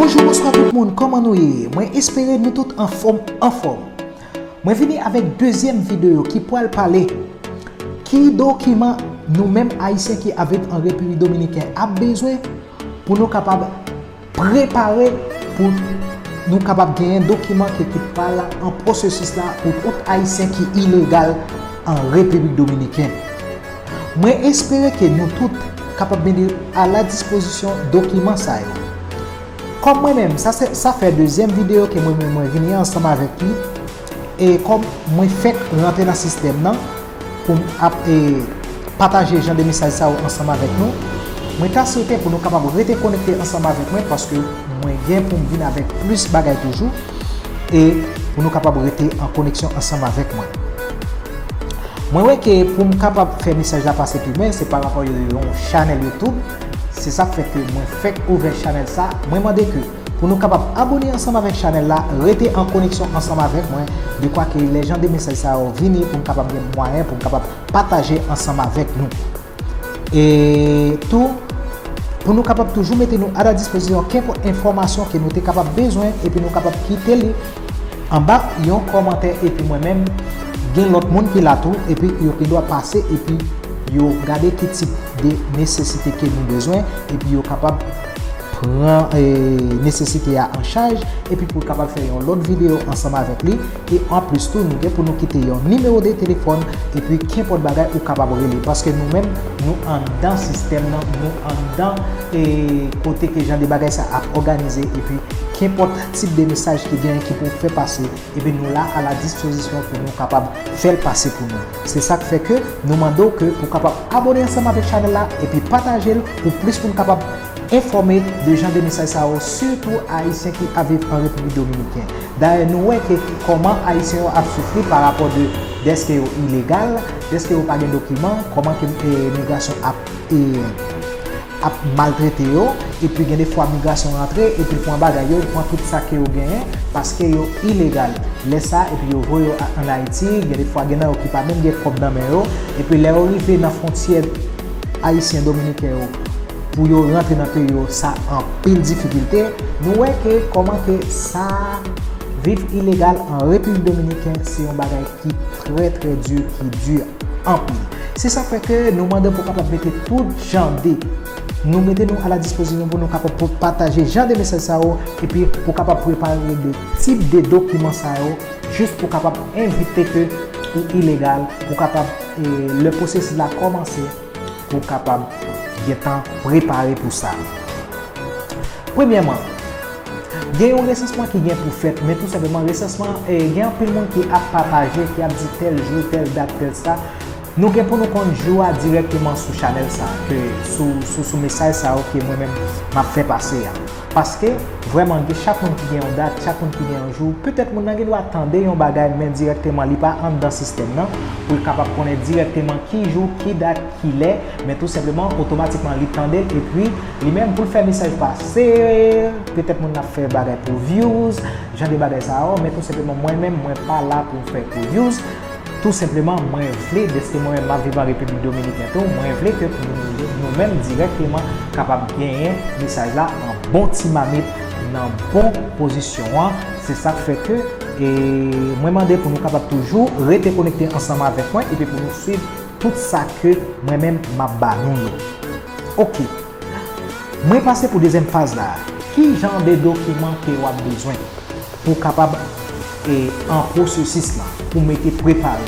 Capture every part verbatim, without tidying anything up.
Bonjou, bonswa tout moun, kòman nou ye? Mwen espere nou tout anfòm, anfòm. Mwen vini avèk dezyèm videyo ki pral pale ki dokiman nou menm Ayisyen ki ap viv an Repiblik Dominiken ap bezwen pou nou kapab prepare pou nou kapab genyen dokiman ke ki pral an pwosesis la pou tout Ayisyen ki ilegal an Repiblik Dominiken. Mwen espere ke nou tout kapab mete a la dispozisyon dokiman sa yo. Kòm mwen menm, sa, se, sa fè dezyèm videyo ke mwen menm mwen vini ansanm avèk li. E kòm mwen fèk rantre nan sistèm nan, pou m ap e, pataje jan de mesaj sa yo ansanm avèk nou. Mwen ta swete pou nou kapab rete konekte ansanm avèk mwen paske mwen gen pou m vin avèk plis bagay toujou e pou nou kapab rete an koneksyon ansanm avèk mwen. Mwen wè ke pou m kapab fè mesaj la pase pi lwen, se pa rapò yo yon chanèl YouTube. Se sa k fè ke mwen fèk ouvè chanèl sa. Mwen mande ke pou nou kapab abòne ansanm avèk chanèl la, rete an koneksyon ansanm avèk mwen, dekwa ke lè jan de mesaj sa yo vini pou m kapab gen mwayen pou m kapab pataje ansanm avèk nou. E tou, pou nou kapab toujou mete nou a la dispozisyon kenpòt enfòmasyon ke nou te kapab bezwen epi nou kapab kite li anba yon kòmantè epi mwen menm, gen lòt moun ki la tou epi yo gen dwa pase epi yo gade ki tip de nesesite ke nou bezwen epi yo kapab pran e, nesesite a an chaj epi pou kapab fè yon lòt videyo ansanm avèk li. E anplis tou, nou gen pou nou kite yon nimewo de telefòn epi kenpòt bagay ou kapab rele paske nou menm nou anndan sistèm nan, nou anndan e, kote ke jan de bagay sa ap òganize epi kenpòt tip de mesaj ki genyen ki pou fè pase epi nou la a la dispozisyon pou nou kapab fè l pase pou nou. Se sa k fè ke nou mande w ke pou kapab abòne ansanm avèk chanèl la epi pataje l pou plis moun kapab enfòme de jan de mesaj sa yo, sitou Ayisyen ki ap viv an Repiblik Dominiken. Dayè, nou wè ke kòman Ayisyen yo ap soufri pa rapò de dèske yo ilegal, dèske yo pa gen dokiman, kòman ke e, migrasyon ap e, ap maltrete yo, epi gen de fwa migrasyon rantre, epi pran bagay yo, pran tout sa ke yo genyen, paske yo ilegal. Lè sa, epi yo voye yo a- ann Ayiti, gen de fwa gen nan yo ki pa menm gen kòb nan men yo, epi lè yo rive nan fwontyè ayisyen dominiken yo, pou yo rantre nan peyi yo, sa anpil difikilte. Nou wè ke kòman ke sa viv ilegal an Repiblik Dominiken se yon bagay ki trè, trè di, ki di anpil. Se sa k fè ke nou mande pou kapab mete tout jan de, nou mete nou a la dispozisyon pou nou kapab pou pataje jan de mesaj sa yo, epi pou kapab prepare de tip de dokiman sa yo, jis pou kapab evite ke ou ilegal, pou kapab, e, lè pwosesis la kòmanse, pou kapab gentan prepare pou sa. Premyèman, gen yon resansman ki gen pou fèt, men tou senpleman resansman, e, gen anpil moun ki ap pataje, ki ap di tèl jou, tèl dat, tèl sa. Nou gen pou nou konn jou a dirèkteman sou chanèl sa, ke sou, sou, sou mesaj sa yo ke mwen menm m ap fè pase a. Paske, vrèman, gen chak moun ki gen yon dat, chak moun ki gen yon jou. Petèt moun nan gen dwa tande yon bagay, men dirèkteman li pa anndan sistèm nan, pou l kapab konnen dirèkteman ki jou, ki dat, ki lè, men tou senpleman, otomatikman, li tande l, epi li menm pou l fè mesaj pase, petèt moun nan ap fè bagay pou views, jan de bagay sa yo, men tou senpleman, mwen menm, mwen pa la pou m fè pou views. Tou senpleman, mwen vle, dèske mwen menm m ap viv an Repiblik Dominiken tou, mwen vle ke nou, nou menm dirèkteman kapab genyen mesaj la an bon ti mamit, nan bon pozisyon an. Se sa k fè ke, e, mwen mande pou nou kapab toujou rete konekte ansanm avèk mwen epi pou nou swiv tout sa ke mwen menm m ap ba nou yo. Oke. Mwen pase pou dezyèm faz la. Ki jan de dokiman ke w ap bezwen pou kapab, e, an pwosesis la, pou mete prepare?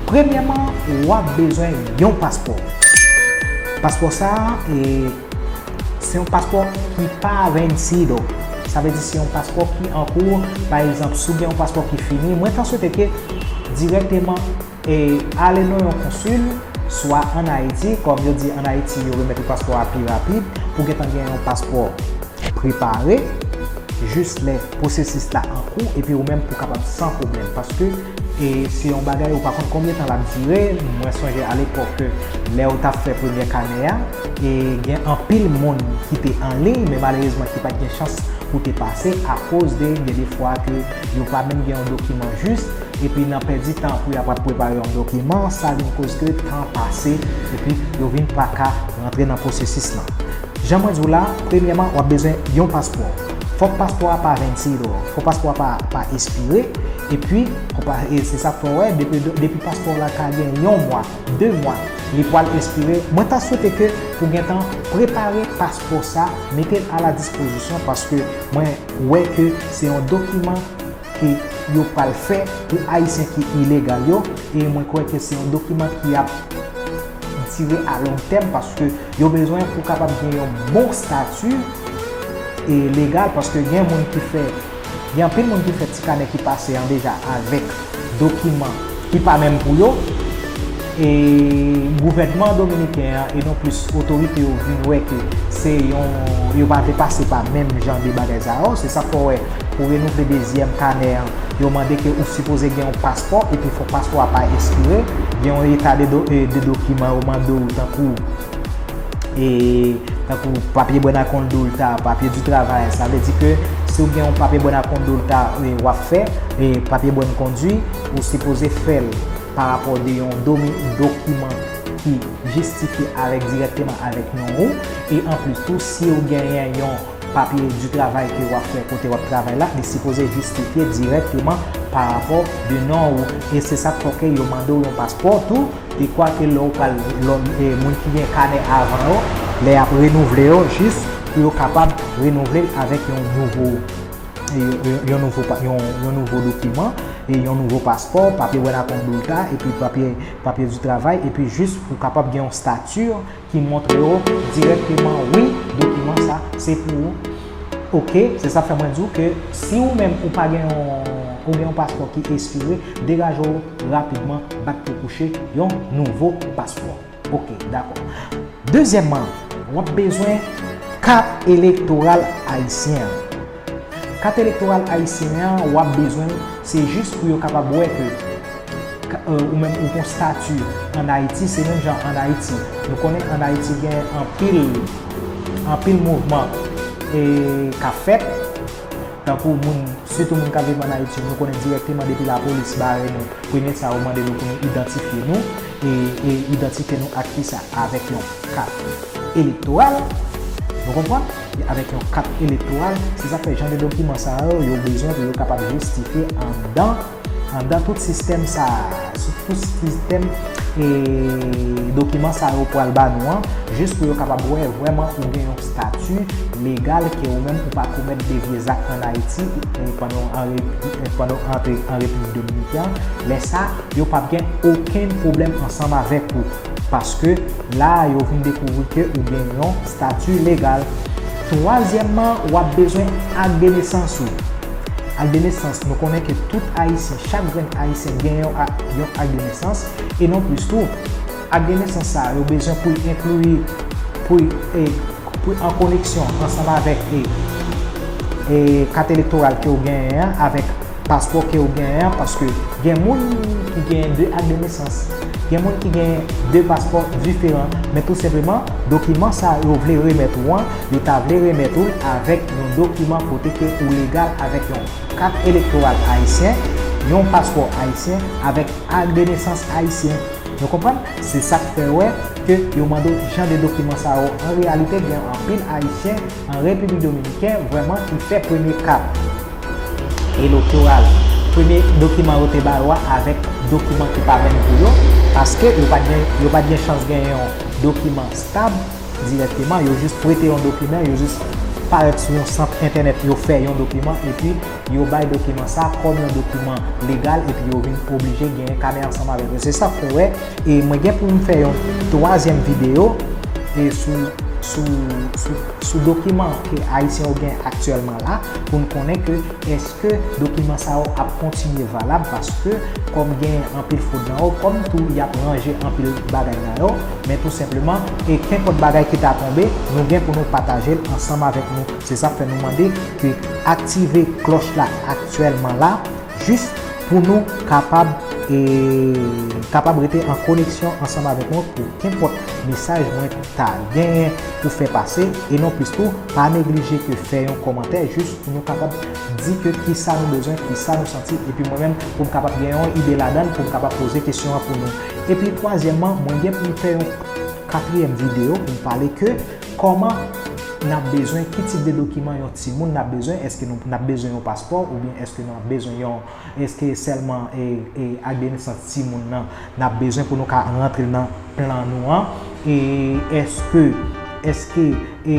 Premyèman, w ap bezwen yon paspò. Paspò sa a, e, se yon paspò ki pa vencido. Sa vle di se yon paspò ki an kou. Pa egzanp, si w gen yon paspò ki fini, mwen ta swete ke dirèkteman e ale nan yon konsil, swa ann Ayiti, kòm yo di ann Ayiti, yo remèt ou paspò a pi rapid, pou gentan gen yon paspò prepare, jis lè pwosesis la an kou, epi ou menm pou kapab san pwoblèm, paske, e, se yon bagay ou pa konn konbyen tan l ap dire. Mwen sonje alepòk ke lè yo t ap fè premyè kanè a, e gen anpil moun ki te an liy, men malerezman ki pa t gen chans pou te pase akoz de gen de fwa ke yo pa menm gen yon dokiman jis, epi nan pèdi tan pou y ap ap prepare yon dokiman, sa vin koz ke tan pase, epi yo vin pa ka rantre nan pwosesis lan. Jan mwen di w la, premyèman, w ap bezwen yon paspò. Fòk paspò a pa vense dò, fòk paspò a pa, pa espire, epi fòk pa, e se sa k fè w wè, depi, depi paspò w la ka gen yon mwa, de mwa, li pral espire. Mwen ta swete ke pou gentan prepare paspò sa, mete l a la dispozisyon, paske mwen wè ke se yon dokiman ke yo pral fè pou Ayisyen ki ilegal yo, e mwen kwè ke se yon dokiman ki ap dire a long tèm, paske yo bezwen pou kapab gen yon bon stati e legal, paske gen moun ki fè, gen anpil moun ki fè ti kanè ki pase an deja avèk dokiman ki pa menm pou yo. E gouvènman dominiken an, e non plis otorite yo, vin wè ke se yon, yo pa vle pase pa menm jan de bagay sa yo. Se sa k fè w wè, pou renouvle dezyèm kanè an, yo mande ke ou sipoze gen yon paspò, epi fòk paspò a pa espire. Gen yon eta de, do, e, de dokiman yo mande w, tankou, e, tankou papye Buena Conducta, papye di travay. Sa vle di ke si w gen yon papye Buena Conducta, e, w ap fè, e, papye bòn kondwi, ou sipoze fè l pa rapò de yon domi, dokiman ki jistifye avèk, dirèkteman avèk non ou. E anplis tou, si w genyen yon papye di travay ke w ap fè kote w ap travay la, li sipoze jistifye dirèkteman pa rapò de non ou. E se sa k fè ke yo mande w yon paspò tou, dekwa ke lè w pral, lè, e, moun ki gen kanè avan yo, lè y ap renouvle yo, jis pou yo kapab renouvle l avèk yon nouvo, e, yon, yon nouvo pa, yon, yon nouvo dokiman, e yon nouvo paspò, papye Buena Conducta, epi papye, papye di travay, epi jis pou kapab gen yon stati ki montre w dirèkteman, wi, dokiman sa, se pou ou. Oke, se sa fè mwen di w ke si ou menm ou pa gen yon, ou gen yon paspò ki espire, degaje w rapidman, bat pou kouche yon nouvo paspò. Oke, dakò. Dezyèmman, w ap bezwen kat elektoral ayisyen an. Kat elektoral ayisyen an, w ap bezwen, se jis pou yo kapab wè ke, ka, e, ou menm ou gon stati ann Ayiti, se menm jan ann Ayiti. Nou konnen ann Ayiti gen anpil, anpil mouvman, e, k ap fèt, tankou moun, sitou moun k ap viv ann Ayiti, nou konnen dirèkteman depi lapolis bare nou, premye sa yo mande nou pou nou idantifye nou, e, e idantifye nou ak kisa? Avèk yon kat elektoral. Nou konprann? E avèk yon kat elektoral, se sa k fè jan de dokiman sa yo, yo bezwen pou yo kapab jistifye anndan, anndan tout sistèm sa, sou tout sistèm, e, dokiman sa yo pral ba nou an, jis pou yo kapab wè vrèman ou gen yon stati legal, ke ou menm ou pa komèt de vye zak ann Ayiti, e, pandan w an Repi-, e, pandan w antre an Repiblik Dominikèn. Lè sa, yo p ap gen okenn pwoblèm ansanm avèk ou, paske la a, yo vin dekouvri ke ou gen yon stati legal. Twazyèmman, w ap bezwen ak de nesans ou. Ak de nesans, nou konnen ke tout Ayisyen, chak grenn Ayisyen gen yon ak, yon ak de nesans, e non plis tou. Ak de nesans sa a, yo bezwen pou l enkli, pou l, e, pou l an koneksyon ansanm avèk, e, e, kat elektoral ke w genyen an, avèk paspò ke w genyen an, paske gen moun ki genyen de ak de nesans, gen moun ki genyen de paspò diferan, men tou senpleman, dokiman sa a yo vle remèt ou an, yo ta vle remèt ou l avèk yon dokiman kote ke ou legal avèk yon kat elektoral ayisyen, yon paspò ayisyen, avèk ak de nesans ayisyen. Nou konprann? Se sa k fè wè ke yo mande w jan de dokiman sa yo. An reyalite, gen anpil Ayisyen an Repiblik Dominikèn vrèman ki fè premye kat elektoral, premye dokiman yo te ba yo a avèk dokiman ki pa menm pou yo, paske yo pa t gen, yo pa t gen chans genyen yon dokiman stab dirèkteman, yo jis prete yon dokiman, yo jis parèt sou yon sant entènèt, yo fè yon dokiman, epi yo bay dokiman sa kòm yon dokiman legal, epi yo vin oblije genyen kanè ansanm avèk yo. Se sa k fè wè, e mwen gen pou m fè yon twazyèm videyo, e sou, sou, sou, sou dokiman ke Ayisyen yo gen aktyèlman la, pou n konnen ke èske dokiman sa yo ap kontinye valab, paske kòm gen anpil fwod nan yo, kòm tou y ap ranje anpil bagay nan yo, men tou senpleman, e kenpòt bagay ki ta tonbe, nou gen pou nou pataje l ansanm avèk nou. Se sa k fè nou mande ke aktive klòch la aktyèlman la, jis pou nou kapab, e, kapab rete an koneksyon ansanm avèk nou pou kenpòt mesaj mwen ta genyen pou fè pase, e non plis tou, pa neglije ke fè yon kòmantè jis pou nou kapab di ke kisa nou bezwen, kisa nou santi, epi mwen menm pou m kapab gen yon ide ladan l, pou m kapab poze kesyon an pou nou. Epi twazyèmman, mwen gen pou m fè yon katriyèm videyo pou m pale ke kòman N ap bezwen ki tip de dokiman yon timoun n ap bezwen? Èske nou n ap bezwen yon paspò oubyen èske n ap bezwen yon, èske sèlman e, e, ak de nesans timoun nan n ap bezwen pou nou ka rantre l nan plan nou an? E èske, èske e,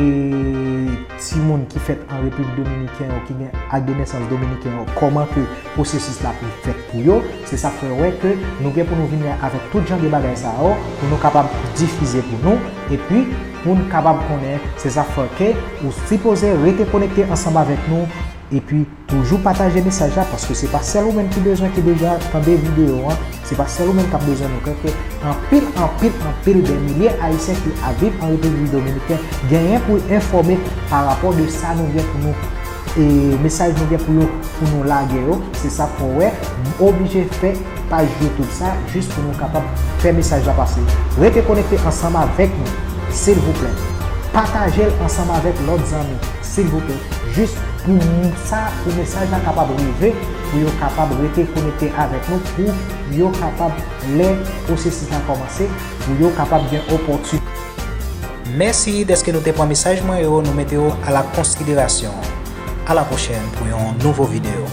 timoun ki fèt an Repiblik Dominiken yo, ki gen ak de nesans dominiken yo, kòman ke pwosesis la pou fèt pou yo? Se sa k fè wè ke nou gen pou nou vini avèk tout jan de bagay sa yo pou nou kapab difize pou nou, epi pou n kapab konnen, se sa k fè ke ou sipoze rete konekte ansanm avèk nou, epi toujou pataje mesaj la, paske se pa sèl ou menm ki bezwen ki deja tande videyo an, se pa sèl ou menm k ap bezwen nou, ke anpil, anpil, anpil de milye Ayisyen ki ap viv an Repiblik Dominiken genyen pou enfòme pa rapò de sa nou gen pou nou, e mesaj nou gen pou yo, pou nou lage yo. Se sa k fè w wè m oblije fè paj YouTube sa, jis pou nou kapab fè mesaj la pase. Rete konekte ansanm avèk nou, silvouplè. Pataje l ansanm avèk lòt zanmi, silvouplè. Jis pou sa, pou mesaj la kapab rive, pou yo kapab rete konekte avèk nou, pou yo kapab, lè pwosesis la kòmanse, pou yo kapab gen opòtinite. Mèsi dèske nou te pran mesaj mwen yo, nou mete yo a la konsiderasyon. A la pwochèn pou yon nouvo videyo.